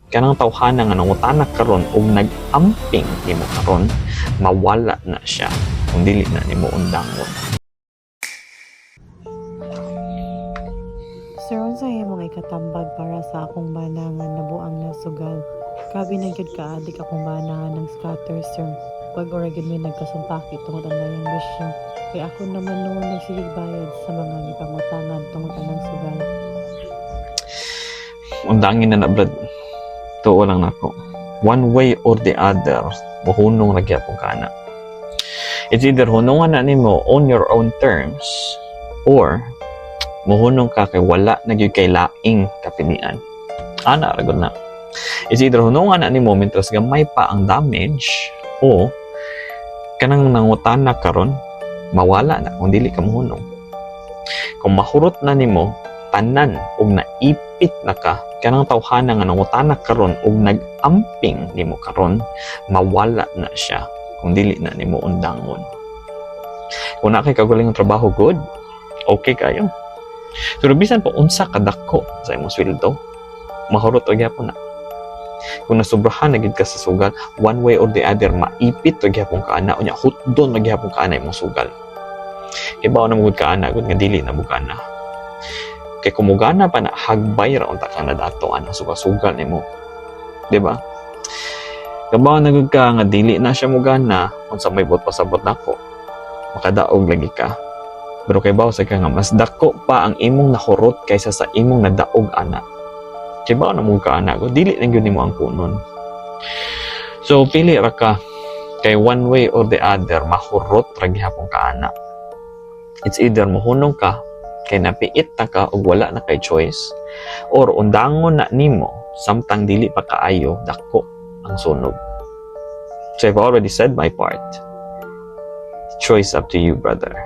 Kanang tawhana nga nangutana karon ug nag-amping nimo karon, mawala na siya kung dili na nimo undangon. Sir, unsa imong ikatambag para sa akong bana nga nabuang na sugal? Grabe na gyud ka-adik akong bana nga nang scatter, sir. Bag-o ra gyud mi nagkasumpaki tungod anang bisyo. Kay ako naman noon nagsigig bayad sa mga gipangutangan tungod anang sugal. Undangin na na, brad. Tuo lang nako. One way or the other, mohunong ra gyapon ka na. It's either hunungan na nimo on your own terms or mohunong ka kay wala na gyud kay laing kapilian. Ana ra gud na. It's either hunungan na nimo mientras gamay pa ang damage o kanang nangutana karon, mawala na kung dili ka mohunong. Kung mahurot na nimo tanan ug naipit na ka, kanang tawhana nga nangutana karon ug nag-amping nimo karon, mawala na siya kung dili na nimo undangon. Kung naa kay kaugalingong trabaho, good. Okay kayo. Pero bisan pa unsa kadako sa imong sweldo, mahurot og gyapon na. Kung nasubrahan na gid ka sa sugal, one way or the other, maipit og gyapon ka ana, unya hutdon na gyapon ka ana imong sugal. Kay bawo na mo gud ka ana, gud nga dili na mugana. Kay kung mugana pa na, hagbay ra unta ka na dato ana sugal-sugal nimo. Di ba? Kabaw na gud ka nga dili na siya mugana, unsa may buot pasabot nako. Makadaog lagi ka. Pero kay bawo sa ka nga mas dako pa ang imong nahurot kaysa sa imong nadaog ana. Kay bawo na mo ka ana, ko dili na gyud nimo ang kunon. So pili ra ka kay one way or the other, mahurot ra gihapon ka ana. It's either mohunong ka kay napiit na ka ug wala na kay choice or undangon na nimo samtang dili pa kaayo dako ang sunog. So I've already said my part. Choice up to you, brother.